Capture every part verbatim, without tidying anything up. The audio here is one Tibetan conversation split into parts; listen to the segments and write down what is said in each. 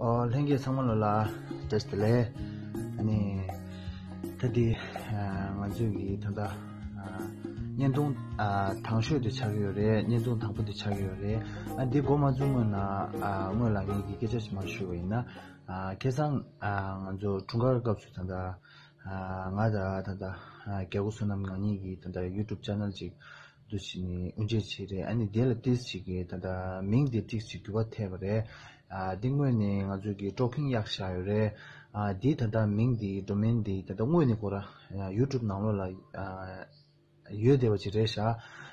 ཨོ། ལྷན་རྒྱས་ཚང་མ་ལོ་ལ་བཀྲ་ཤིས་བདེ་ལེགས། ཨ་ནི་ད་འདི་ང་ཚོས་ཀྱི་ད་ལྟ་བརྙན་ཐུང་དང་ཤོས་དེ་ཆགས་ཀྱི་ཡོད་རེད། བརྙན་ཐུང་དང་པོ་དེ་ཆགས་ཀྱི་ཡོད་རེད། ཨ་འདི་འགོ་མ་བཙུགས་སྔོན་ན་སྔོན་ལ་ངས་ཀྱི་སྐད་ཆ་ཞིག་མར་ཞུ་བ་ཡིན་ན། ཁ་སང་ང་ཚོ་འཁྲུངས་སྐར་སྐབས་སུ་ད་ལྟ་ང་དང་ད་ལྟ་རྒྱལ་སྒོ་བསོད་ནམས་ང་གཉིས་ཀྱི་ད་ལྟ་YouTube channel ཅིག་འདུག་བྱས་ནས་དབུ་འབྱེད་བྱས་རེད། ཨ་ནི་དེ་ལ་ཏིས་ཅིག་གི་ད་ལྟ་མིང་དེ་ཏིས་ཅིག་འགྱུར་བ་ཐེབས་པ་རེད། ཨ་འདི་སྔོན་ནས་ང་ཚོས་ཀྱི་སྤྲོ་ཁེངས་གཡག་བཞག་ཡོད་རེད། ཨ་འདི་ད་ལྟ་མིང་འདི་domain འདི་ད་ལྟ་དངོས་གནས་ཁོ་ར་YouTube ནང་ལོགས་ལ་ཡོད་བསྡད་པ་ཅིག་རེད་ཤག་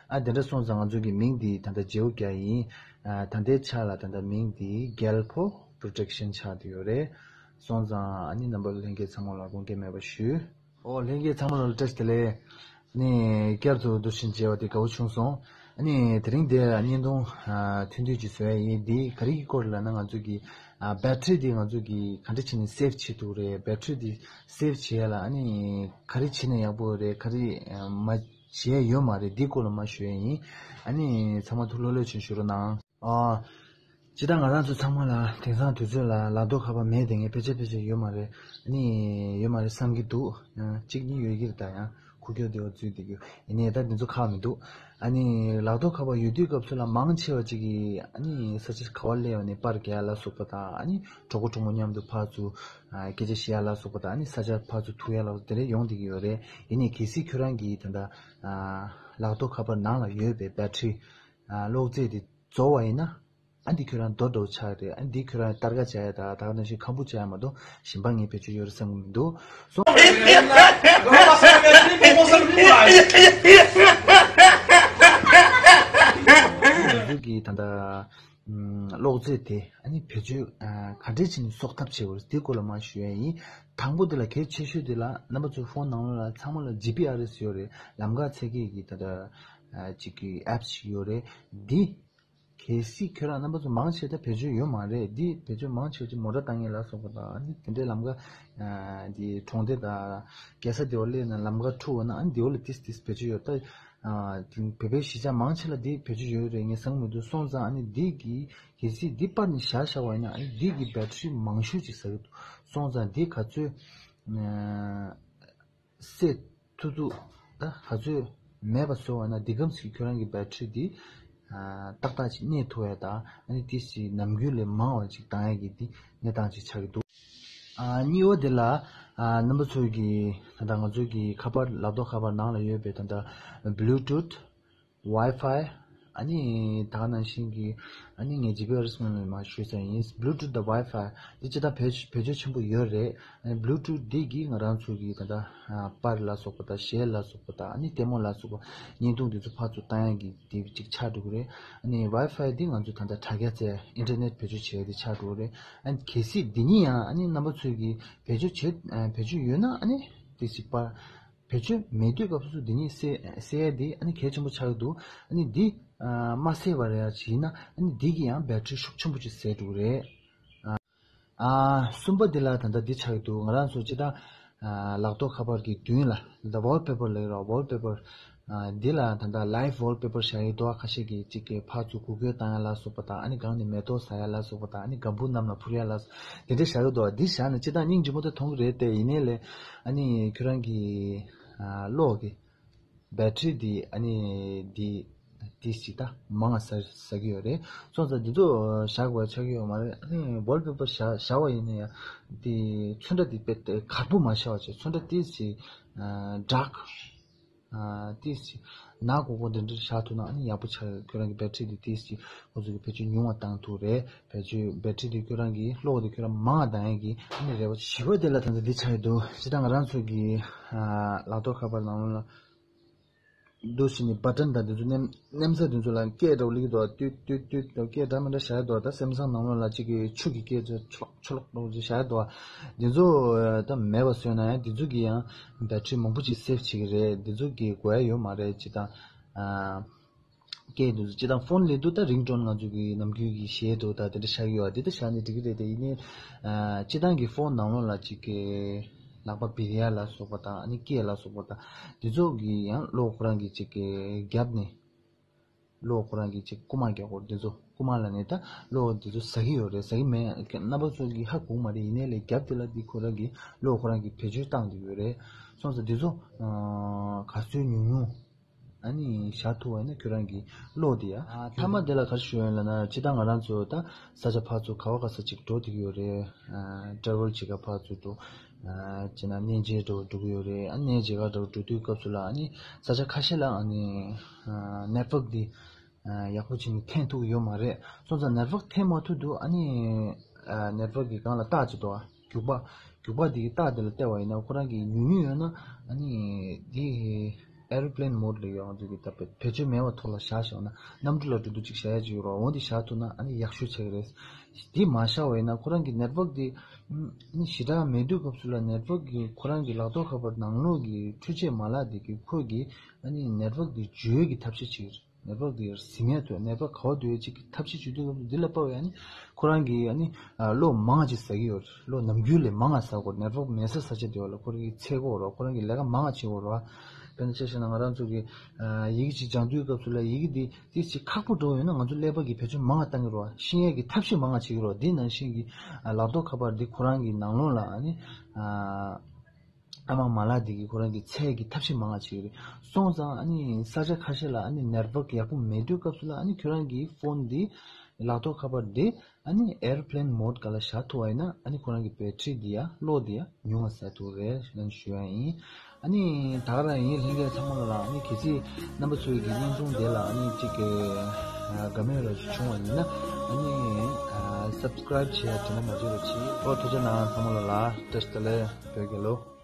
ཨ་དེ་འདྲ་སོང་ཙང་ང་ཚོ་གི་མིང་འདི་ད་ལྟ་བརྗེ་པོ་རྒྱག་ཡིན། ཨ་ད་ལྟའི་ཆ་ལ་ད་ལྟ་མིང་འདི་རྒྱལ་ཕོ་Protection ཆགས་བསྡད་ཡོད་རེད། སོང་ཙང་ཨ་ནི་རྣམ་པ་ལྷན་རྒྱས་ཚང་མ་ལ་དགོངས་འགལ་མེད་པ་ཞུ། ཨོ་ལྷན་རྒྱས་ཚང་མ་ལ་བཀྲ་ཤིས་བདེ་ལེགས། ནས་བསྐྱར་དུ་འདུ་ཤེས་མཇལ་བ་དེ་དགའ་བོ་བྱུང་སོང་། ཨ་ནི་དེ་རིང་འདིར་བརྙན་ཐུང་ཐུང་ཐུང་ཅིག་བཟོ་ཡ་ཡིན། འདི་ག་རེ་གི་སྐོར་ལབ་ན་ང་ཚོ་གི་battery འདི་ང་ཚོ་གི་ག་འདྲ་བྱས་ནས་save བྱེད་ཐུབ་རེད། battery འདི་save བྱེད་ཡ་ལ་ཨ་ནི་ག་རེ་བྱེད་ན་ཡག་པོ་རེད། ག་རེ་མ་བྱེད་ཡ་ཡོད་མ་རེད། འདི་སྐོར་ལ་མར་ཞུ་ཡ་ཡིན། ཨ་ནི་ཚང་མ་ཐུགས་ལྷོད་ལྷོད་བྱས་བཞུགས་རོགས་གནང་། ཨ། སྤྱིར་བཏང་ང་རང་ཚོ་ཚང་མ་ལ་དེང་སང་དུས་ཚོད་ལ་ལག་ཐོགས་ཁ་པར་མེད་དེ་ངས་ཕལ་ཆེར་ཕལ་ཆེར་ཡོད་མ་རེད། ཨ་ནི་ཡོད་མ་རེད་བསམ་གྱི་འདུག་ཡང་གཅིག་གཉིས་ཡོད་ཀྱི་རེད། ད་ཡང་ཁུག་ཀྱོག་དེ་བ་འཛུལ་བསྡད་ཀྱི་ཡིན་ནའི་ད་དེ་ཚོ་ཁག་མི་འདུག་ཨ་ནི་ལག་ཐོགས་ཁ་པར་ཡོད་དུས་སྐབས་སུ་ལ་མང་ཆེ་བ་ཅིག་གིས་ཨ་ནི་ས་ཆ་ག་བ་སླེབས་པ་ནས་པར་རྒྱག་ཡ་ལ་སོགས་པ་དང་། ཨ་ནི་གྲོགས་པོ་གྲོགས་མོ་མཉམ་དུ་ཕར་ཚུར་སྐད་ཆ་བཤད་ཡ་ལ་སོགས་པ་དང་། ཨ་ནི་ས་ཆ་ཕར་ཚུར་ཐུག་ཡ་ལ་སོགས་དེ་འདྲ་ཡོང་བསྡད་ཀྱི་ཡོད་རེད། ཡིན་ནའི་གལ་སྲིད་ཁྱོད་རང་གིས་ད་ལྟ་ལག་ཐོགས་ཁ་པར་ནང་ལ་ཡོད་པའི་battery གློག་རྫས་དེ་རྫོགས་པ་ཡིན་ན། ཨ་འདི་ཁྱོད་རང་རྡོ་འདྲ་བོ་ཆགས་རེད། ཨ་འདི་ཁྱོད་རང་སྟར་ཀ་བྱ་ཡ་དང་ད་ག་ནང་བཞིན་ཁམ་བུ་བྱ་ཡ་མ་གཏོགས་གཞན་པ་ངས་བེད་སྤྱོད་ཡོད་རེད་བསམ་གྱི་མི་འདུག་སོང་། ང་ཚོ་གི་ད་ལྟ་གློག་རྫས་དེ་ཨ་ནི་བེད་སྤྱོད་ག་འདྲས་བྱས་ནས་གསོག་ཐབས་བྱེད་དགོས་རེད། དེ་སྐོར་ལ་མར་ཞུ་ཡ་ཡིན། དང་པོ་དེ་ལ་གལ་ཆེ་ཤོས་དེ་ལ་རྣམ་པ་ཚོའི་ཕོན་ནང་ལོགས་ལ་ཚང་མ་ལ་ཇི་པི་ཨར་ཨེས་ཡོད་རེད། ལམ་ཁ་འཚོལ་མཁན་གྱི་ད་ལྟ་ཅིག་གི་apps ཞིག་ཡོད་རེད། འདི་གལ་སྲིད་ཁྱོད་རང་རྣམ་པ་ཚོ་མང་ཆེ་ད་བེད་སྤྱོད་ཡོད་མ་རེད། འདི་བེད་སྤྱོད་མང་ཆེ་ཅིག་མོ་ཊ་བཏང་མཁན་ལ་སོགས་པ་དང་། ཨ་ནི་དེ་འདྲའི་ལམ་ཁ་འདི་གྲོང་སྡེ་དང་རྒྱལ་ས་དེ་བ་སླེབས་ན་ལམ་ཁ་འཁྲུག་པ་ན། ཨ་ནི་དེ་བ་ལ་ཏིས་ཏིས་བེད་སྤྱོད་ཡོད་ད། དེ་བོད་པའི་གཞིས་ཆགས་མང་ཆེ་ལ་འདི་བེད་སྤྱོད་ཡོད་རེད་ངས་བསམ་གྱི་མི་འདུག་སོང་ཙང་ཨ་ནི་འདི་གི་གལ་སྲིད་འདི་པར་ནས་བཞག་བཞག་པ་ཡིན་ན། ཨ་ནི་འདི་གི་battery མང་ཤོས་ཅིག་ཟ་གི་འདུག་སོང་ཙང་འདི་ག་ཚོད་སེ་ཐུ་ཐུ་ད་ག་ཚོད་མེད་པ་བཟོ་བ་ན། འདི་གམ་ཞིག་ཁྱོད་རང་གི་battery འདི་ཏག་ཏག་ཅིག་གནས་ཐུབ་ཡ་དང་། ཨ་ནི་ཏིས་ཅིག་ནམ་རྒྱུན་ལས་མང་བ་ཅིག་བཏང་ཡ་གི་འདི་གནས་སྟངས་ཅིག་ཆགས་ཀྱི་འདུག་ཨ་གཉིས་པ་དེ་ལ་ཨ་རྣམ་པ་ཚོས་ཀྱི་ད་ལྟ་ང་ཚོའི་གི་ཁ་པར་ལག་ཐོགས་ཁ་པར་ནང་ལ་ཡོད་པའི་ད་ལྟ་Bluetooth Wi-Fi ཨ་ནི་ད་ག་ནང་བཞིན་གྱི་ཨ་ནི་ངས་ཇི་པི་ཨར་ཨེས་སྔོན་ལ་མར་ཞུས་ཚར་ཡིན། Bluetooth དང་Wi-Fi འདི་སྤྱིར་བཏང་བེད་བེད་སྤྱོད་ཆེན་པོ་ཡོད་རེད། ཨ་ནི་Bluetooth འདི་གིས་ང་རང་ཚོ་གི་ད་ལྟ་པར་ལ་སོགས་པ་དང་གཞས་ལ་སོགས་པ་དང་། ཨ་ནི་ལྟད་མོ་ལ་སོགས་པ་བརྙན་ཐུང་འདི་ཚོ་ཕར་ཚུར་བཏང་ཡ་གི་དེ་གཅིག་ཆགས་འགྲོ་གི་རེད། ཨ་ནི་Wi-Fi འདི་ང་ཚོ་ད་ལྟ་དྲ་རྒྱ་བཙལ་ཨིན་ཊར་ནེཊ་བེད་སྤྱོད་བྱེད་ཡ་དེ་ཆགས་འགྲོ་གི་རེད། ཨ་ནི་གལ་སྲིད་འདི་གཉིས་ཡང་ཨ་ནི་རྣམ་པ་ཚོས་ཀྱི་བེད་སྤྱོད་བྱེད་བེད་སྤྱོད་ཡོད་ན། ཨ་ནི་དེ་སྲིད་པར་བེད་སྤྱོད་མེད་དུས་སྐབས་སུ་འདི་གཉིས་སེལ་སེལ་ཡ་འདི་ཨ་ནི་གལ་ཆེན་པོ་ཆགས་ཀྱི་འདུག་ཨ་ནི་འདི་ཨ་མ་སེལ་བ་རེད་ཡ་ཅིག་ཡིན་ན། ཨ་ནི་འདི་གི་ཡང་battery ཤུགས་ཆེན་པོ་ཅིག་ཟད་འགྲོ་གི་རེད། ཨ་གསུམ་པ་འདི་ལ་ད་ལྟ་འདི་ཆགས་ཀྱི་འདུག་ང་རང་ཚོ་སྤྱིར་བཏང་ཨ་ལག་ཐོགས་ཁ་པར་གྱི་མདུན་ལ་ད་wallpaper ལབ་ཀྱི་རེད། wallpaper ཨ་འདི་ལ་ད་ལྟ་live wallpaper བཞག་ཡོད་འདུག་ཁ་ཤས་ཀྱིས་གཅིག་གིས་ཕར་ཚུར་འགུལ་སྐྱོད་བཏང་ཡ་ལ་སོགས་པ་དང་། ཨ་ནི་སྒང་ནས་མེ་ཏོག་ཟ་ཡ་ལ་སོགས་པ་དང་། ཨ་ནི་སྒམ་པོ་གནམ་ལ་འཕུར་ཡ་ལ་སོགས་དེ་འདྲ་བཞག་ཡོད་འདུག་འདི་བཞག་ན་སྤྱིར་བཏང་སྙིང་རྗེ་མོ་དེ་མཐོང་གི་རེད་དེ། ཡིན་ནའི་ལས་ཨ་ནི་ཁྱོད་རང་གི་ཨ་གློག་གི་battery འདི་ཨ་ནི་འདི་ཏིས་ཅིག་ད་མང་ང་ཟ་ཟ་གི་ཡོད་རེད། སོང་ཙང་འདི་ཚོ་བཞག་དགོས་ཆགས་ཀྱི་ཡོད་མ་རེད། ཨ་ནི་wallpaper བཞག་བཞག་པ་ཡིན་ན་ཡང་འདི་ཚོན་ཁྲ་འདི་དཔེ་དཀར་པོ་མ་བཞག་པ་བྱས། ཚོན་ཁྲ་ཏིས་ཅིག་ཨ་dark ཨ་ཏིས་ཅིག་ནག་ཁོག་ཁོག་འདི་འདྲ་བཞག་ཐུབ་ན་ཨ་ནི་ཡག་པོ་ཆགས་ཡོད། ཁྱོད་རང་གི་battery འདི་ཏིས་ཅིག་ཁོ་ཚོ་གི་བེད་སྤྱོད་ཉུང་བ་བཏང་ཐུབ་རེད། བེད་སྤྱོད་battery འདི་ཁྱོད་རང་གི་གློག་འདི་ཁྱོད་རང་མང་བ་བཏང་ཡས་ཀྱི་ཨ་ནི་རེ་བ། བཞི་པ་དེ་ལ་ད་ལྟ་འདི་ཆགས་ཡོད་འདུག་སྤྱིར་བཏང་ང་རང་ཚོ་གི་ཨ་ལག་ཐོགས་ཁ་པར་ནང་ལོགས་ལ་འདུག་བྱས་ནས་button དང་འདི་ཚོ་མནན་མནན་ས་འདི་ཚོ་ལ་སྐད་འདྲ་བོ་སླེབས་ཀྱི་འདུག་ཏུད་ཏུད་ཏུད་སྐད་འདྲ་མི་འདྲ་བཞག་ཡོད་འདུག་ད་སེམས་བཟང་ནང་ལོགས་ལ་གཅིག་གི་ཆུ་གི་སྐད་ཚོ་ཆོ་ལོག་ཆོ་ལོག་འདྲ་བོ་ཅིག་བཞག་ཡོད་འདུག་འདི་ཚོ་ད་མེད་པ་བཟོས་ན་ཡང་འདི་ཚོ་གིས་ཡང་battery མང་པོ་ཅིག་save བྱེད་ཀྱི་རེད། འདི་ཚོ་གིས་དགོས་ཡ་ཡོད་མ་རེད། སྤྱིར་བཏང་ཨ། སྐད་འདུག་སྤྱིར་བཏང་ཕོན་ལས་འདུག་ད་ring tone ང་ཚོ་གི་ནམ་རྒྱུན་གྱི་གཞས་འདུག་ད་དེ་འདྲ་ཤར་གྱི་ཡོད། དེ་ད་ཤར་ནས་འགྲིག་གི་རེད་དེ། ཡིན་ནའི་ཨ་སྤྱིར་བཏང་གི་ཕོན་ནང་ལོགས་ལ་གཅིག་གི་ལག་པ་འབིར་ཡ་ལ་སོགས་པ་དང་། ཨ་ནི་སྐད་ལ་སོགས་པ་དང་། དེ་ཚོ་གི་ཡང་གློག་ཁོ་རང་གི་གཅིག་གི་རྒྱབ་ནས་ གློག་ཁོ་རང་གིས་ཅིག་རྐུ་མ་རྒྱག་གོ་འདི་ཚོ། རྐུ་མ་ལབ་ནས་ད་གློག་འདི་ཚོ་ཟ་གི་ཡོད་རེད། ཟ་གི་མེད་རྣམ་པ་ཚོ་གིས་ཧ་གོ་གི་མ་རེད། ཡིན་ནའི་ལས་རྒྱབ་དེ་ལ་འདི་ཁོ་རང་གིས་གློག་ཁོ་རང་གིས་བེད་སྤྱོད་བཏང་བསྡད་ཡོད་རེད། སོང་ཙང་འདི་ཚོ་ག་ཚོད་ཉུང་ཉུང་ཨ་ནི་བཞག་ཐུབ་པ་ཡིན་ན་ཁྱོད་རང་གི་གློག་འདི་ཡ། ཨ་མཐའ་མ་དེ་ལ་ག་རེ་ཞུ་ཡ་ཡིན་ལབ་ན། སྤྱིར་བཏང་ང་རང་ཚོ་ད་ས་ཆ་ཕར་ཚུར་ག་བ་ག་ས་ཅིག་འགྲོ་བསྡད་ཀྱི་ཡོད་རེད། ཨ་ཊེ་རེ་ཝལ་བྱེད་ག་ཕར་ཚུར་འགྲོ། ཨ་བྱས་ན་གནས་མཇལ་འགྲོ་འགྲོ་གི་ཡོད་རེད། ཨ་གནས་མཇལ་ག་འགྲོ་འགྲོ་དུས་སྐབས་སུ་ལ་ཨ་ནི་ས་ཆ་ཁ་ཤས་ལ་ཨ་ནི་ཨ་ནེཊ་ཝརཀ་འདི་ཨ་ཡག་པོ་བྱས་ནས་འཐེན་ཐུབ་ཀྱི་ཡོད་མ་རེད། སོང་ཙང་ནེཊ་ཝརཀ་འཐེན་མ་ཐུབ་དུས་ཨ་ནི་ཨ་ནེཊ་ཝརཀ་གི་སྒང་ལ་རྟགས་ཅིག་འདུག་ཨ། རྒྱུག་པ། རྒྱུག་པ་འདི་གི་རྟགས་འདི་ལ་བལྟས་པ་ཡིན་ན་ཁོ་རང་གི་ཉུང་ཉུང་ཡོད་ན་ཨ་ནི་འདི་ཨེ་རོ་པི་ལེན་མོཌ་ལ་ཡོད། ང་ཚོ་གི་ད་བེད་སྤྱོད་མེད་པ་ཐོག་ལ་བཞག་བཞག་ན་གནམ་གྲུ་ལ་འགྲོ་དུས་ཅིག་བཞག་ཡ་ཅིག་ཡོད་རེད། འོ་འདི་བཞག་ཐུབ་ན་ཨ་ནི་ཡག་ཤོས་ཆགས་ཀྱི་རེད། འདི་མ་བཞག་པ་ཡིན་ན་ཁོ་རང་གི་ནེཊ་ཝརཀ་འདི་ཨ་ནི་ཞེ་དྲག་མེད་དུས་སྐབས་སུ་ལ་ནེཊ་ཝརཀ་གི་ཁོ་རང་གི་ལག་ཐོག་ཁ་པར་ནང་ལོགས་ཀྱི་འཕྲུལ་ཆས་མ་ལག་འདི་གི་ཁོ་གི་ཨ་ནི་ནེཊ་ཝརཀ་འདི་འཇུ་ཡས་ཀྱི་ཐབས་ཤེས་ཅིག་རེད། ནེཊ་ཝརཀ་དེ་ཟིན་ཡ་ཐུབ། ནེཊ་ཝརཀ་ག་བ་འདུག་ཡ་གཅིག་གི་ཐབས་ཤེས་བྱེད་དུས་སྐབས་སུ་འདི་ལ་དཔག་པའི་ཨ་ནི་ཁོ་རང་གིས་ཨ་ནི་ཨ་གློག་མང་ང་ཅིག་ཟ་གི་ཡོད་རེད། གློག་ནམ་རྒྱུན་ལས་མང་ང་ཟ་གོ། ནེཊ་ཝརཀ་མེད་ས་ས་ཆ་དེ་བ་ལ་ཁོ་རང་གིས་ཚད་གོ་རོགས། ཁོ་རང་གིས་ལས་ཀ་མང་ང་བྱེད་གོ་རོགས། དཔེར་ན་ཆ་བཞག་ན་ང་རང་ཚོ་གི་ཨ་ཡི་གེ་ཅིག་སྦྱང་དུས་སྐབས་སུ་ལ་ཡི་གེ་འདི་ཏིས་ཅིག་ཁག་པོ་འགྲོ་ཡོད་ན་ང་ཚོ་ཀླད་པ་གིས་བེད་སྤྱོད་མང་ང་བཏང་གི་རོགས། ཤེས་ཡ་གི་ཐབས་ཤེས་མང་ང་བྱེད་ཀྱི་རོགས། འདི་ནང་བཞིན་གྱི་ཨ་ལག་ཐོག་ཁ་པར་འདི་ཁོ་རང་གི་ནང་ལོགས་ལ་ཨ་ནི་ཨ། ཨ་མ་མ་ལགས་འདི་གིས་ཁོ་རང་གི་ཚད་ཀྱི་ཐབས་ཤེས་མང་ང་བྱེད་ཀྱི་རེད། སོང་ཙང་ཨ་ནི་ས་ཆ་ཁ་ཤས་ལ་ཨ་ནི་ནེཊ་ཝརཀ་ཡག་པོ་མེད་དུས་སྐབས་སུ་ལ་ཨ་ནི་ཁྱོད་རང་གི་ཕོན་འདི་ལག་ཐོག་ཁ་པར་འདི་ཨ་ནི་ཨེ་རོ་པི་ལེན་མོཌ་སྒང་ལ་བཞག་ཐུབ་པ་ཡིན་ན་ཨ་ནི་ཁོ་རང་གི་བེ་ཊི་རི་འདི་ཡ་གློག་འདི་ཡ་ཉུང་ང་ཟ་ཐུབ་རེད་ལབ་ནས་ཞུ་ཡ་ཡིན། ཨ་ནི་ད་ག་རང་ཡིན། ལྷན་རྒྱས་ཚང་མ་ལ་ལ་ཨ་ནི་གལ་སྲིད་རྣམ་པ་ཚོའི་གི་བརྙན་ཐུང་དེ་ལ་ཨ་ནི་གཅིག་གི་ཨ་དགའ་མོས་ར་ཅིག་བྱུང་བ་ཡིན་ན་ཨ་ནི་ཨ་སབ་སི་ཀ་རའིབ་བྱེད་ཡ་དྲན་པ་མ་བརྗེད་རོགས་གྱིས། ཨོ་ཐུགས་རྗེ་གནང་། ཚང་མ་ལ་ལ་བཀྲ་ཤིས་བདེ་ལེགས། བོད་རྒྱལ་ལོ།